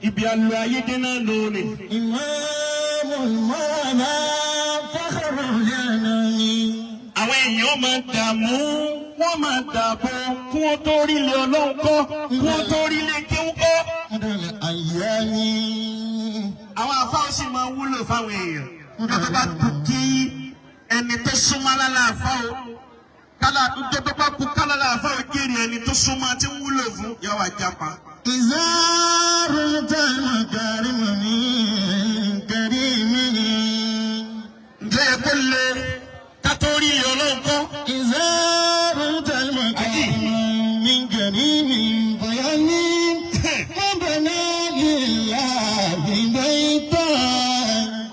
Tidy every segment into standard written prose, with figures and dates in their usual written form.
Ibi alo ayédè náà lónìí. إمام المعنى فخر الأنام. Àwọn èèyàn máa dààmú, wọ́n máa dààbò kí wọ́n tó rí ilé Ọlọ́run kọ́, kí wọ́n tó rí ilé kéwú kọ́. مدى الأيام. Àwọn àfáà sì máa wúlò fáwọn èèyàn. Tó bá kú kí ẹni tó súnmọ́ lálàáfáà o. Kálá tó bá kú kálá làáfáà o jèrè ẹni tó súnmọ́ tí ń wúlò fún yóò wá jápa. إذا رمت المكارم من كريم. Ǹjẹ́ ẹ kó lè ká tó rí ilé Ọlọ́run kọ́? إذا رمت المكارم من كريم فيمين مبنى لله بيتا.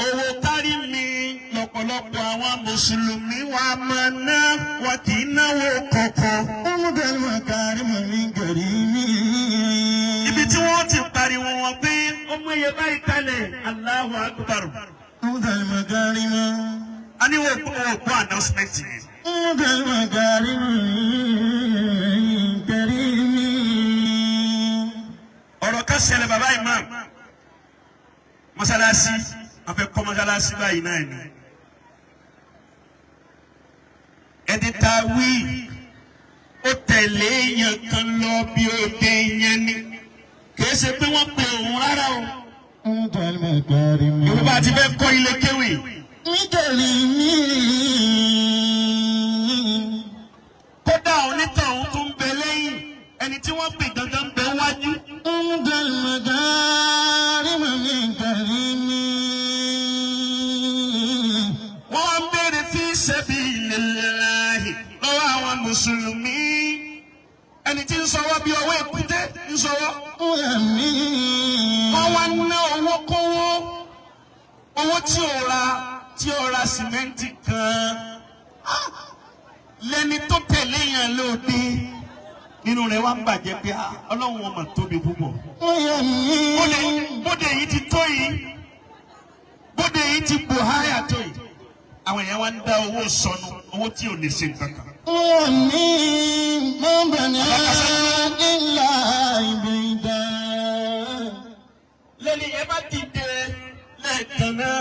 Owó kárí mi lọ́pọ̀lọpọ̀ àwọn mùsùlùmí wa máa ná wọn kì í náwó kọ̀ọ̀kan. رمت المكارم من كريم. Ibi tí wọ́n ti pariwo wọn pé ó mú iye báyìí kalẹ̀, Allahu Akbar. رمت المكارم. A ní wọ́n gbọ́ announcement yẹn. رمت المكارم من كريم. Ọ̀rọ̀ kan ṣẹlẹ̀, bàbá imam. Mọ́sálásí, wọ́n fẹ́ kọ́ mọ́sálásí báyìí náà ni. Ẹni tá a wí, ó tẹ̀lé èèyàn kan lọ bí òde yẹn ni. Kìí ṣe pé wọ́n pe òun rárá o. رمت المكارم. Yorùbá ti fẹ́ kọ́ ilé kéwì. من كريم. Kódà onítọ̀hún tún bẹ lẹ́yìn ẹni tí wọ́n pè gangan bẹ wájú. رمت المكارم من كريم. Wọ́n wá ń béèrè fi sabilillahi lọ́wọ́ àwọn mùsùlùmí. Ẹni tí ń sọwọ́ bí ọwọ́ èkúté ń sọwọ́. ويمين. Wọ́n wá ná owó kówó. Owó tí ò ra sìmẹ́ǹtì kan. Ah! Lẹ́ni tó tẹ̀lé yẹn lóde. Nínú rẹ̀ wá ń bàjẹ́ pé ah, Ọlọ́run ọmọ tóbi púpọ̀. ويمين. Bóde yìí ti tó yìí, bóde yìí ti bò háyà tó yìí, àwọn èèyàn wá ń dá owó sọnù, owó tí ò lè ṣe nǹkan kan. ويمين ما بنى إلا بيتا. Lẹ́ni ẹ bá dìde lẹ́ẹ̀kan náà,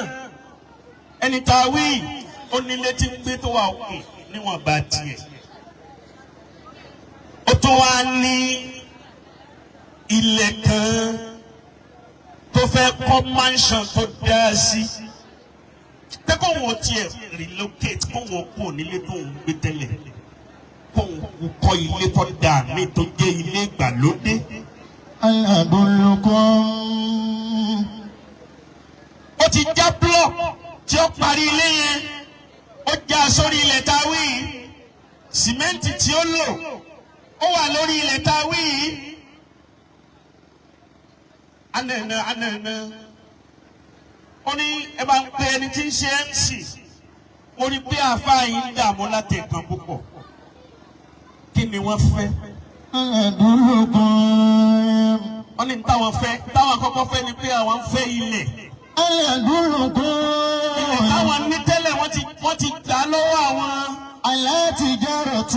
ẹni tá a wí ó nílé tí ń gbé tó wà òkè níwọ̀n bá tiẹ̀, ó tún wá ní ilẹ̀ kan tó fẹ́ kọ́ mansion tó dáa sí pé kó wọn tiẹ̀ relocate, kó wọn kú nílé tó ń gbé tẹ́lẹ̀, kó wọn kọ́ ilé tó dáa ní tó jẹ́ ilé ìgbàlódé. أدلكم. Ó ti já block tí ó parí ilé yẹn, ó já sórí ilẹ̀ tá a wí yìí. Sìmẹ́ǹtì tí ó lò ó wà lórí ilẹ̀ tá a wí yìí. Anana anana, ó ní ẹ bá ń pe ẹni tí ń ṣe MC. Mo rí pé àáfàá yìí ń dààmú láti ẹ̀kan púpọ̀. Kí ni wọ́n fẹ́? أدلكم. Wọ́n ní táwọn fẹ́, táwọn àkọ́kọ́ fẹ́ ni pé àwọn ń fẹ́ ilẹ̀. أدلكم. Ilẹ̀ táwọn ní tẹ́lẹ̀, wọ́n ti gbà á lọ́wọ́ àwọn. على تجارة.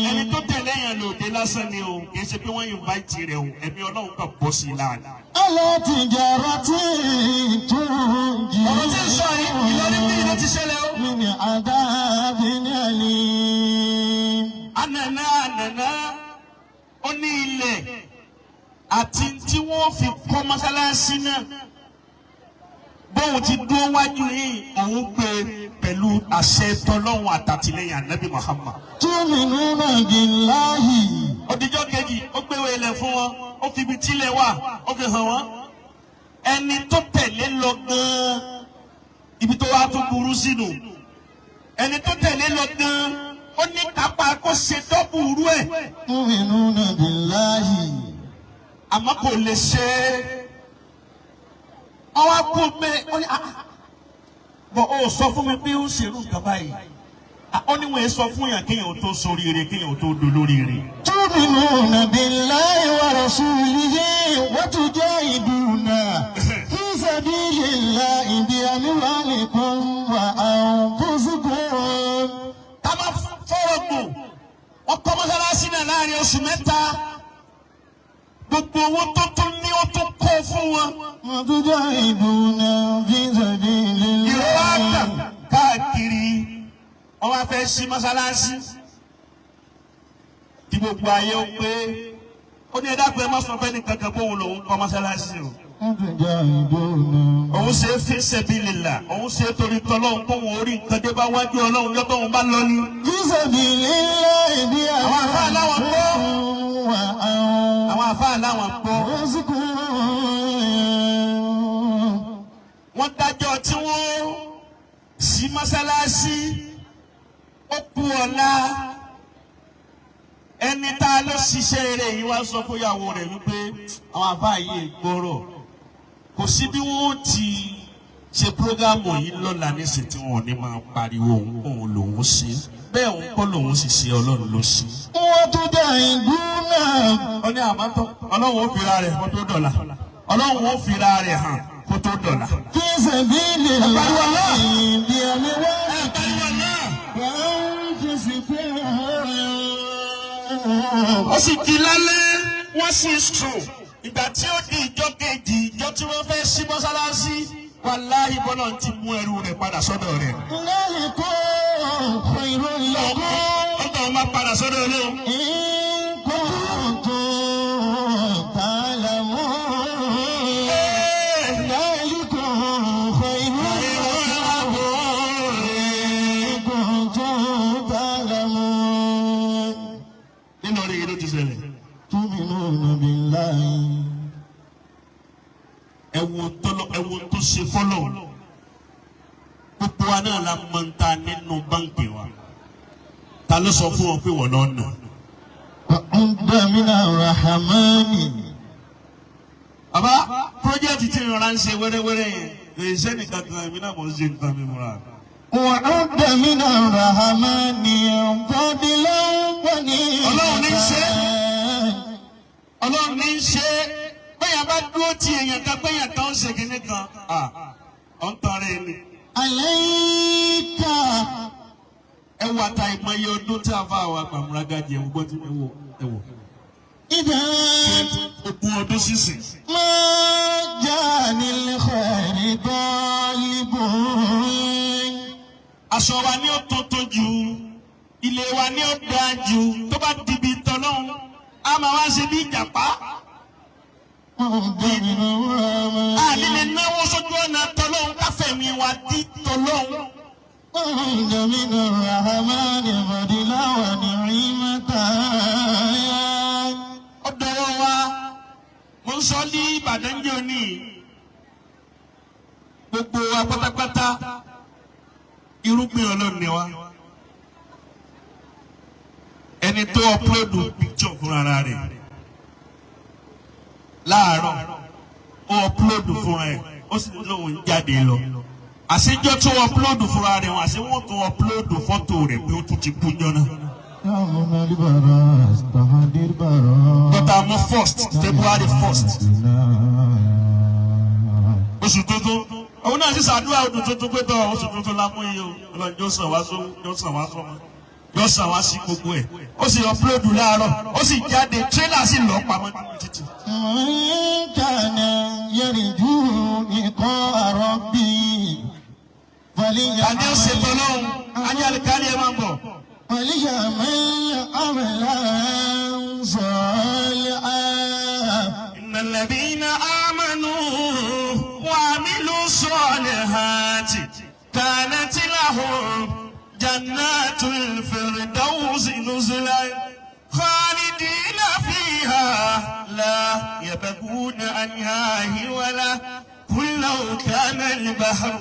Ẹni tó tẹ̀lé yẹn lòdì lásán ni o, kì í ṣe pé wọ́n invite rẹ̀ o, ẹ̀mí Ọlọ́run kàn bọ́ sí i láàrin. على تجارة تنجي. Ọ̀rọ̀ tí ń sọ yìí, Ìlọrin bí ilé ti ṣẹlẹ̀ o. من عذاب أليم. Ànànà ànànà, ó ní ilẹ̀ àti tí wọ́n fi kọ́ mọ́sálásí náà. Bóun ti dúró wájú yìí, òun gbé pẹ̀lú àṣẹ tọlọ́hun àtàtìlẹ́yìn Ànábì Muhammad. تؤمنون بالله. Òdìjọ́ kejì, ó gbéwèé ilẹ̀ fún wọn, ó fi ibi tílẹ̀ wà, ó fi hàn wọ́n. Ẹni tó tẹ̀lé lọ gan-an, ibi tó wá tó burú sínú, ẹni tó tẹ̀lé lọ gan-an, ó ní kápá kó ṣe dọ́bùrú ẹ̀. تؤمنون بالله. Àmọ́ kò lè ṣe é. Wọ́n wá kú mẹ́, ó ní ah, bọ̀ ó sọ fún mi pé ó ṣerú nǹkan báyìí. Ah, ó ní wọ́n sọ fún yàn kéèyàn tó soríire, kéèyàn tó dolóríire. تؤمنون بالله ورسوله وتجاهدون في سبيل الله بأموالكم وأنفسكم. Ká má fọ̀rọ̀ gùn, wọ́n kọ́ mọ́sálásí náà láàrin oṣù 3. Gbogbo owó tó tún ní ó tún kó fún wọn. وتجاهدون في سبيل Ìró wá الله kàn káàkiri, wọ́n wá fẹ́ ṣí mọ́sálásí. Tí gbogbo ayé ó pé ó ní, "Ẹ dákun, ẹ má sọ fẹ́ ní kankan bóun lòun kọ́ mọ́sálásí o." وتجاهدون Òun ṣe é fi sabilillah, òun ṣe é torí tọ́lọ́hún, kóun orí nǹkan dé bá wájú Ọlọ́run lọ́tọ̀ òun bá lọ ní. في سبيل الله. Àwọn àfáà láwọn gbọ́. وأنفسكم. Àwọn àfáà láwọn gbọ́. Wọ́n dájọ́ tí wọ́n sí mọ́sálásí, ó kú ọ̀la. Ẹni tá a lọ ṣiṣẹ́ eré yìí wá sọ fún ìyàwó rẹ̀ wípé àwọn àfáà yìí gbọ́rọ̀, kò sí bí wọ́n ti ṣe program yìí lọ́la nísìnyí tí wọn ò ní máa pariwo òun òun lòun ṣe bẹ́ẹ̀, òun kọ́ lòun sì ṣe, Ọlọ́run ló ṣe. وتجاهدون. Ó ní àmọ́tọ́, Ọlọ́run ó fira rẹ̀ kó tó dọ̀la, Ọlọ́run ó fira rẹ̀ hàn kó tó dọ̀la. في سبيل الله Ẹ pariwo náà. بأموالكم وأنفسكم. Ó sì di lálẹ́, wọ́n sì sùn. Ìgbà tí ó di ìjọ kejì, ìjọ tí wọ́n fẹ́ sí mọ́sálásí, wàláhì, bọ́lá ti mú ẹrú rẹ̀ padà sọ́dọ̀ rẹ̀. ذلكم خير لكم Ọ̀tọ̀ wọn máa padà sọ́dọ̀ Ọlọ́run. إن كنتم تعلمون. ذلكم خير لكم إن كنتم تعلمون. Nínú orí yìí ló ti ṣẹlẹ̀. تؤمنون بالله. Ẹ wo tọ́lọ́, ẹ wo tó ṣe fọ́lọ̀. Gbogbo wa náà la mọ̀ ń ta nínú báǹkì wa. Ta ló sọ fún ọ pé wọ́n lọ nà? وعند من الرحمن. Bàbá, project tí ìrora ń ṣe wẹ́rẹ́wẹ́rẹ́ yẹn, èyí sẹ́nìkan kan, èmi náà mò ń ṣe nǹkan mi múra. وعد من الرحمن فضلا. Ọlọ́run ní í ṣe. Ọlọ́run ní í ṣe. Bẹ́ẹ̀ bá dúró ti èèyàn kan, bẹ́ẹ̀ kan ń ṣe kinní kan, ọ̀ ń tan rẹ̀ ni. عليك. Ẹ wo ata ìmọye ọdún tí a fa àwọn àgbàmúraga jẹ, gbọ́ tí ẹ wò, ẹ wò. إذا 20 ọdún sísìn. ما جاني الخير طالب. Aṣọ wa ni ó tuntun jù, ilé wa ni ó dáa jù, tó bá dibi tọ́lọ́hún, a máa wá ṣe bí ìjàpá. وعد من الرحمن. A lè náwó sójú ọ̀nà tọ́lọ́hún, káfẹ̀mí wa dí tọ́lọ́hún. وعد من الرحمن فضلا ونعمة. Ó dọwọ́ wa. Mo ń sọ ní Ìbàdàn jẹ́ òní, gbogbo wa pátápátá, irúgbìn Ọlọ́run ni wa. Ẹni tó upload picture fúnra rẹ̀ láàárọ̀, ó upload fúnra ẹ̀, ó sì lóun jáde lọ. Àṣejọ́ tó upload fúnra rẹ̀ wọn, àṣé wọ́n tó upload fọ́tò rẹ̀ pé ó tún ti kú jọ náà. يوم البراء استهدي البراء. Dọ́tà mú first, February 1st, oṣù tuntun, òun náà sì ṣàdúrà ọdún tuntun pé tọ́ oṣù tuntun la mú yìí o, Ọlọ́run yóò sàn wá sówó, yóò sàn wá sọ́mọ, yóò sàn wá sí gbogbo ẹ̀. Ó sì upload láàárọ̀, ó sì jáde, tírélà sì lọ pamọ́ nínú títì. من كان يرجو لقاء ربه Tani ó ṣe فليعمل tọ́lọ́hún ajé alikari ẹ máa ń bọ̀. فليعمل عملا صالحا. إن الذين آمنوا وعملوا الصالحات كانت لهم جنات الفردوس نزلا خالدين فيها لا يبغون عنها حولا. قل لو كان البحر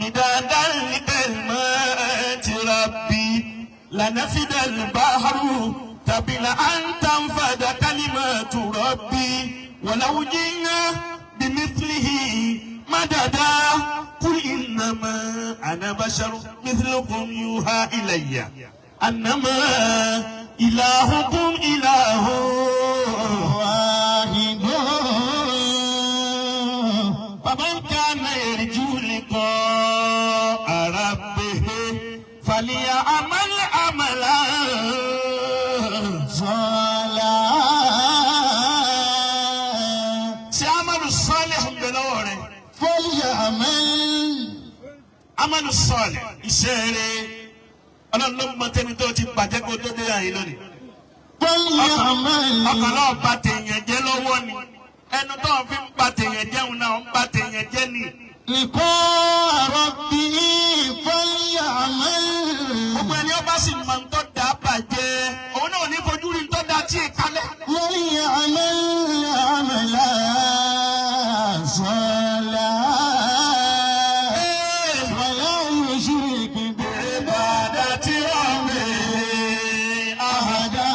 مدادا لكلمات ربي لنفد البحر قبل أن تنفد كلمات ربي ولو جئنا بمثله مددا. قل إنما أنا بشر مثلكم يوحى إلي أنما إلهكم إله واحد. فمن كان يرجو لقاء ربه فليعمل عملا صالحا. Amalu sọ̀lẹ̀ iṣẹ́ rẹ̀ ọlọ́run ló mọ tẹ́ni tó ti bàjẹ́ kó tó dé àyè lónìí. فليعمل Ọkàn náà bà tèèyàn jẹ́ lọ́wọ́ ni ẹnu tó ń fi ń bà tèèyàn jẹun náà ń bà tèèyàn jẹ́ ni. لقاء ربه فليعمل Gbogbo ẹni ọba sì mọ ń tọ́ da bàjẹ́ òun náà ò ní fojú rí ń tọ́ da tí ì kalẹ̀. وليعمل عملا صالحا ولا يشرك Ìbàdà tí wọ́n mi أحدا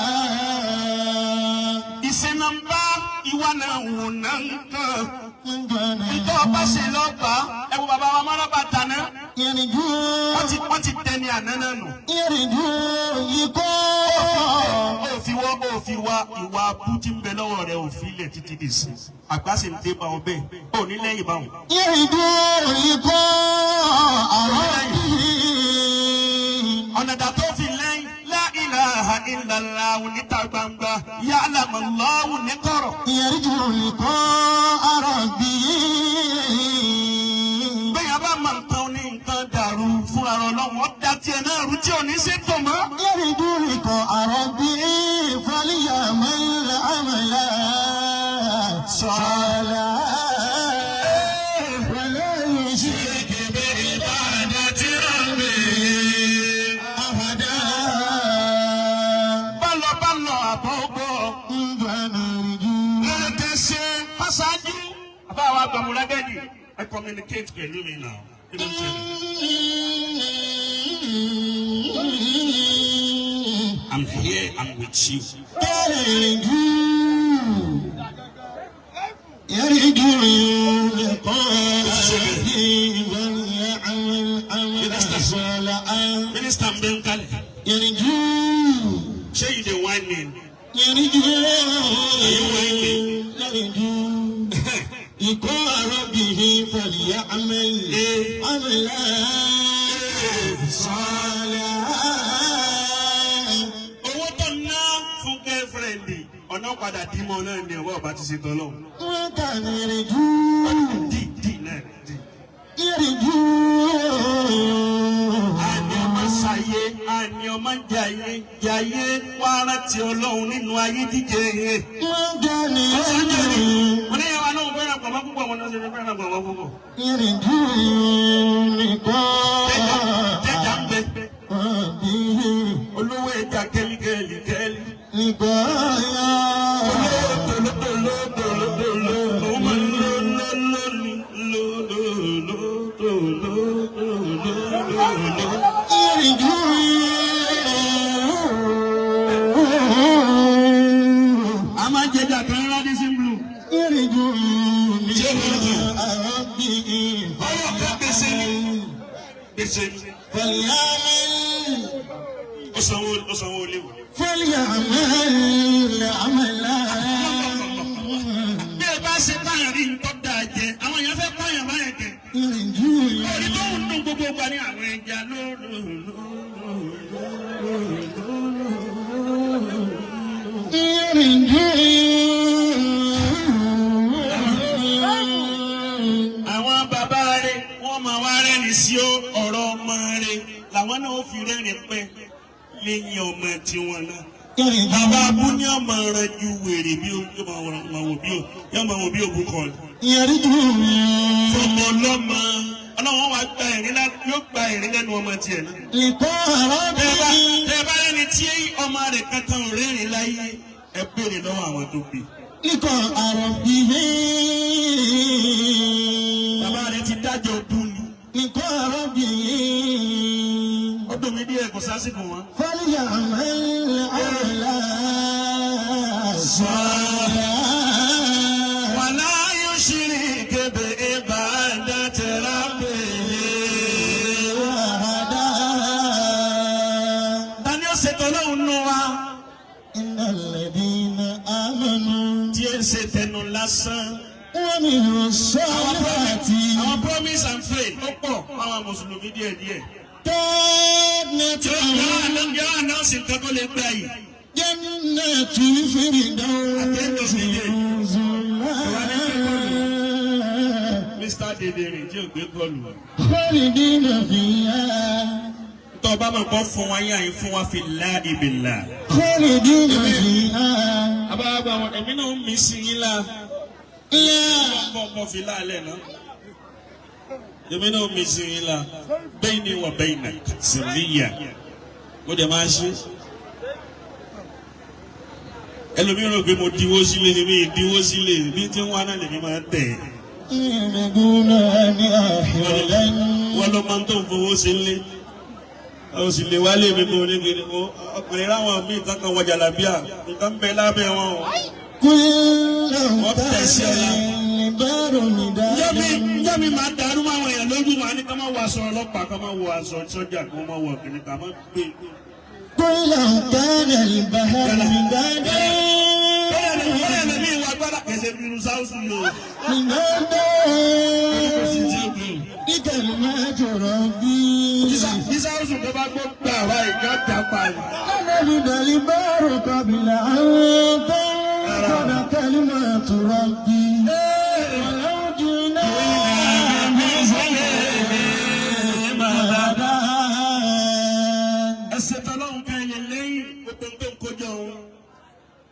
ìsinàmbá ìwà náà wò náà ń kàn. من كان Ìtọ́ ọba ṣe lọ́gbàá ẹ wo bàbá wa mọ́nàbà tàná يرجو wọ́n ti tẹni àná náà nù. يرجو لقاء Ó fi wọ́ ó fi wá ìwà abú tí ń bẹ lọ́wọ́ rẹ̀ ò fi ilẹ̀ títí dì sí. Àgbà sì ń dé bá ọ bẹ́ẹ̀ ò ní lẹ́yìn báwọn. يرجو لقاء ربه Ọ̀nà dà tó fi lẹ́yìn la ilaha illallah níta gbangba ya'lamullahu ní kọ̀rọ̀. يرجو لقاء ربه Bẹ́ẹ̀ yẹn bá mọ nǹkan ní nǹkan dàrú fúnra rẹ̀ ọlọ́run ó dá tiẹ̀ náà rú tí ò ní sí tò mọ́. يرجو لقاء ربه فليعمل عملا صالحا ولا يشرك بعبادة ربه أحدا Bálọ̀ bálọ̀ àbọ̀ bọ̀. فنرجو Lórí tẹ ṣe fásáájú. Àbá wa gbàmúlágẹ́jì. Ẹ communicate pẹ̀lú mi náà. Kí ló ń ṣẹlẹ̀? I'm here, I'm with you. يرجو يرجو لقاء ربه فليعمل عملا صالحا Minister ń bẹ ń kalẹ̀. يرجو Ṣé you dey whine me? يرجو يرجو لقاء ربه فليعمل عملا صالحا Owó tó ná fún girlfriend ọ̀nà padà dímọ̀ náà ni ọwọ́ ọba ti ṣe tọ́lọ́. وكان يرجو Dì dì náà dì. يرجو Àní ọmọ ṣayé, àní ọmọ jayé, jayé wá rántí Ọlọ́run nínú ayé jíjẹ yẹn. وكان يرجو Wọ́n ní ìyàwó náà fẹ́ràn pọ̀mọ́ púpọ̀, wọn náà ṣe fẹ́ràn pọ̀mọ́ púpọ̀. يرجو لقاء Jẹ́jà ń bẹ. ربه Olówó ẹja kẹ́líkẹ́lí kẹ́lí. لقاء Olówó tòlótòló tòlótòló. Òun máa ń lò lò lò ní lò lò lò lò lò lò lò lò. يرجو A máa ń jẹjà kan Radisson Blue. يرجو لقاء ربه Ọwọ́ kan gbèsè ni. Gbèsè ni. فليعمل Ó sanwó léwu. فليعمل عملا Bí ẹ bá ṣe báyọ̀ rí nǹkan dáa jẹ, àwọn èèyàn fẹ́ báyọ̀ báyọ̀ jẹ. يرجو Orí tó ń dún gbogbo ìgbà ní àwọn ẹja lóró. يرجو Àwọn bàbá rẹ̀ wọ́n máa wá rẹ́rìn sí ọ̀rọ̀ ọmọ rẹ̀ làwọn náà ó fi rẹ́rìn pẹ́ lẹ́yìn ọmọ tiwọn náà. Bàbá abú ní ọmọ rẹ̀ ju wèrè bí ó yóò máa wò bí ó yóò máa wò bí òbú kan. يرجو Fọmọ ọlọ́mọ ọlọ́wọ́n wa gba ẹ̀rín yóò gba ẹ̀rín lẹ́nu ọmọ tiẹ̀ náà. لقاء ربه Tẹ́ bá rẹ́ni tí ọmọ rẹ̀ kankan ò rẹ́rìn láyé ẹ béèrè lọ́wọ́ àwọn tó bí. لقاء ربه Bàbá rẹ̀ ti dájọ́ ọdún ni. لقاء ربه Ọdún mi díẹ̀ kò sásìkò wọn. فليعمل عملا صالحا Wàlá yóò ṣírí kébè ibadati rabbih. وهدى Ta ni ó ṣètò Ọlọ́run nù wa? إن الذين آمنوا Tí ẹ ń ṣe tẹnu lásán. وعملوا الصالحات Àwọn promise and faith ó pọ̀ fáwọn Mùsùlùmí díẹ̀díẹ̀. كانت Tí ó yọ àná sí nǹkan tó lè gbà yìí. جنات الفردوس نزلا. Mr. Dèdèrè tí ò gbé kọlù. خالدين فيها Tọ́ ọ bá mọ̀ kọ́ fún wa yín àyín fún wa fi lá ìbìlà. خالدين فيها Abáwá wọn èmi náà ń mí sí yín lá. لا Bọ́ bọ́ fi láàlẹ̀ náà. Èmi náà ń mí sí yín lá. Bẹ́ẹ̀ ni wà bẹ́ẹ̀ nà sìríyà. Ó dẹ̀ máa ṣe. Ẹlòmíràn rò pé mo diwó sílé ni mi diwó sílé bí tí ń wá náà lèmi máa tẹ̀. يريدون أن أحولا Wọ́n ló máa ń tó ń fowó sí ilé. O sì lè wálé mi kó ní kiri o. Ọkùnrin láwọn míì kankan wọ jàlábíà nǹkan bẹ lábẹ́ wọn o. كل لو Wọ́n كان البحر مدادا Njẹ́ mi máa dàrú mọ́ àwọn èèyàn lójú màá ní ká máa wọ aṣọ ọlọ́pàá ká máa wọ aṣọ sọ́jà kó máa wọ kìnìún ká máa gbé. قل لو كان البحر مدادا Bọ́lá ẹ̀mí mi wà gbọ́dọ̀ kẹsẹ̀ bí irun sáúsù yìí o. مدادا Kò sí tí ó gbé. لكلمات ربي Bí sáúsù tó bá gbọ́ gbà wá ìgbà dà pa ni. لنفد البحر قبل أن تنفد كلمات ربي ولو جئنا مدادا Ẹsẹ̀ tọ́lọ́hún ká ẹyẹ lẹ́yìn gbogbo tó ń kójọ òun.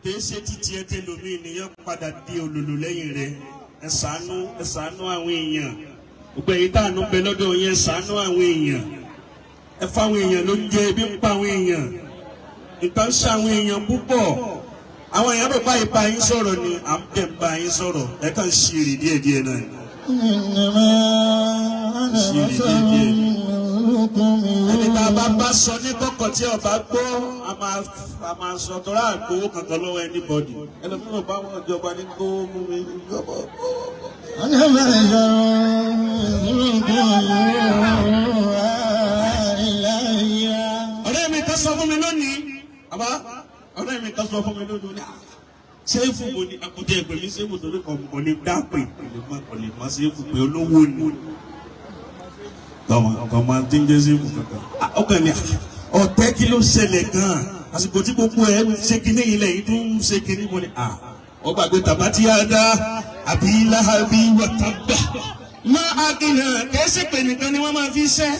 Kì í ṣe títí ẹ tẹ lómi ènìyàn padà di òlòlò lẹ́yìn rẹ̀. Ẹ ṣàánú ẹ ṣàánú àwọn èèyàn. Gbogbo èyí tá àánú bẹ lọ́dọ̀ yẹn ẹ ṣàánú àwọn èèyàn. Ẹ fáwọn èèyàn ló ń jẹ ebi ń pa àwọn èèyàn. Nǹkan ń ṣe àwọn èèyàn púpọ̀. Àwọn èèyàn rò báyìí bá yín sọ̀rọ̀ ni à ń bẹ̀ ń bá yín sọ̀rọ̀. Ẹ kàn ń ṣe èrè díẹ̀díẹ̀ náà. إنما أنا بشر مثلكم Ẹni tá a bá bá sọ ní kọ̀kọ̀ tí ọba gbọ́, a máa sọ tọ́lá àgbowó kankan lọ́wọ́ anybody. Ẹlòmíràn bá wọn ìjọba ní kó mú mi ìjọba. أنا بشر مثلكم يوحى إلي Ọ̀rẹ́ mi kan sọ fún mi lónìí, àbá ọ̀rẹ́ mi kan sọ fún mi lónìí, ó ní, "Ah, Ṣéèfù mo ní akutẹ ẹgbẹ́ mi ṣéèfù torí kò kò lè dá pè kò lè má kò lè má ṣéèfù pé olówó ni. Tọ́mọ tọ́mọ tí ń jẹ́ ṣéèfù kankan. Ah, Ọkàn ni ọ̀tẹ́ kí ló ṣẹlẹ̀ gan-an? Àsìkò tí gbogbo ẹ̀ ń ṣe kinní ilẹ̀ yìí tún ń ṣe kinní mo ní à. Ó gbàgbé tàbátí àdá àbí láhàbí wàtábà. Má a kìnnà kẹ́sì pè nìkan ni wọ́n máa fi ṣẹ́.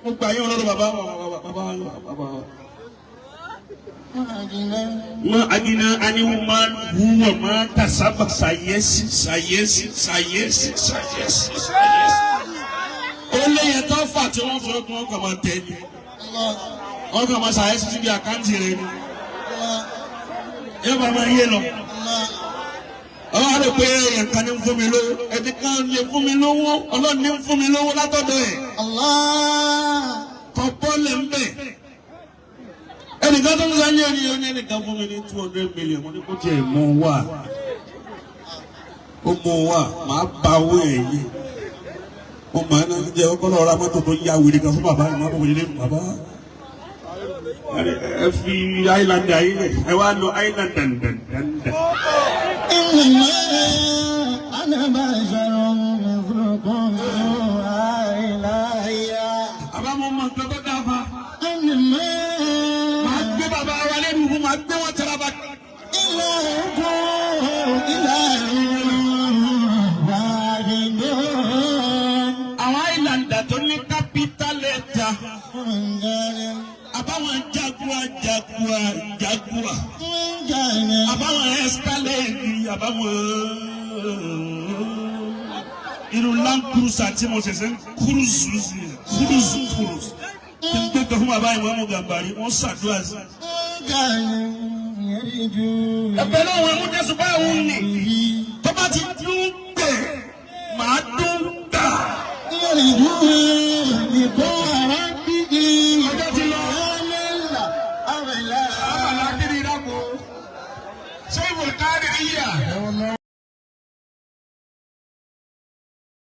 Mo gbà yín ọlọ́dọ̀ bàbá bàbá bàbá bàbá. Ma agina aniwu ma huwa ma kasaba sayesi sayesi sayesi sayesi sayesi. Ó léyìn tó fà tí wọ́n fọ́ kí wọ́n kàn máa tẹ̀ ni. Wọ́n kàn máa ṣàyẹ̀sí síbi àkáǹtì rẹ̀ ni. Yóò bá máa yé lọ. Ọlọ́run rò pé èèyàn kan ní ń fún mi lówó. Ẹni kan lè fún mi lówó. Ọlọ́run ní ń fún mi lówó látọ̀dọ̀ ẹ̀. الله Kọ̀pọ̀ lè ń bẹ̀. Ẹnìkan tó ń sọ ní ẹni ní ẹnìkan fún mi ní 200 million. Mo ní kó tiẹ̀ mú un wá. Ó mú un wá, màá ba owó ẹ̀ yìí. Mo máa ń jẹ ọkọ lọ ra mọ́tò tó ya wèrè kan fún bàbá mi, màá bọ̀ wọlé bàbá. Ẹ fi Island ayé lẹ̀, ẹ wá lọ Island dandandandan. إنما أنا بشر مثلكم يوحى إلي Àbá mo mọ nǹkan tó dáa fa. إنما Màá gbé bàbá wa lẹ́nu fún, màá gbé wọn tẹ́lá bá. إلهكم إله واحد Àwọn Islander tó ní capital letter. من كان Àbáwọn Jaguar Jaguar Jaguar. من كان Àbáwọn Escalade àbáwọn irú Land Cruiser tí mo ṣẹ̀ṣẹ̀ ń kúrúzù sí kúrúzù kúrúzù. Tí n gbé kan fún bàbá ìwé mú Gàmbàrí, wọ́n ṣàdúrà sí. من كان يرجو Ẹ̀pẹ̀ náà wọn mú Jésù báwọn nì. Tó bá ti dún gbẹ̀, màá dún gbà. يرجو لقاء ربه Ọjọ́ ti lọ. أولا Àmàlà kiri ìdáko. Ṣé ìwòlùkárì yíyà?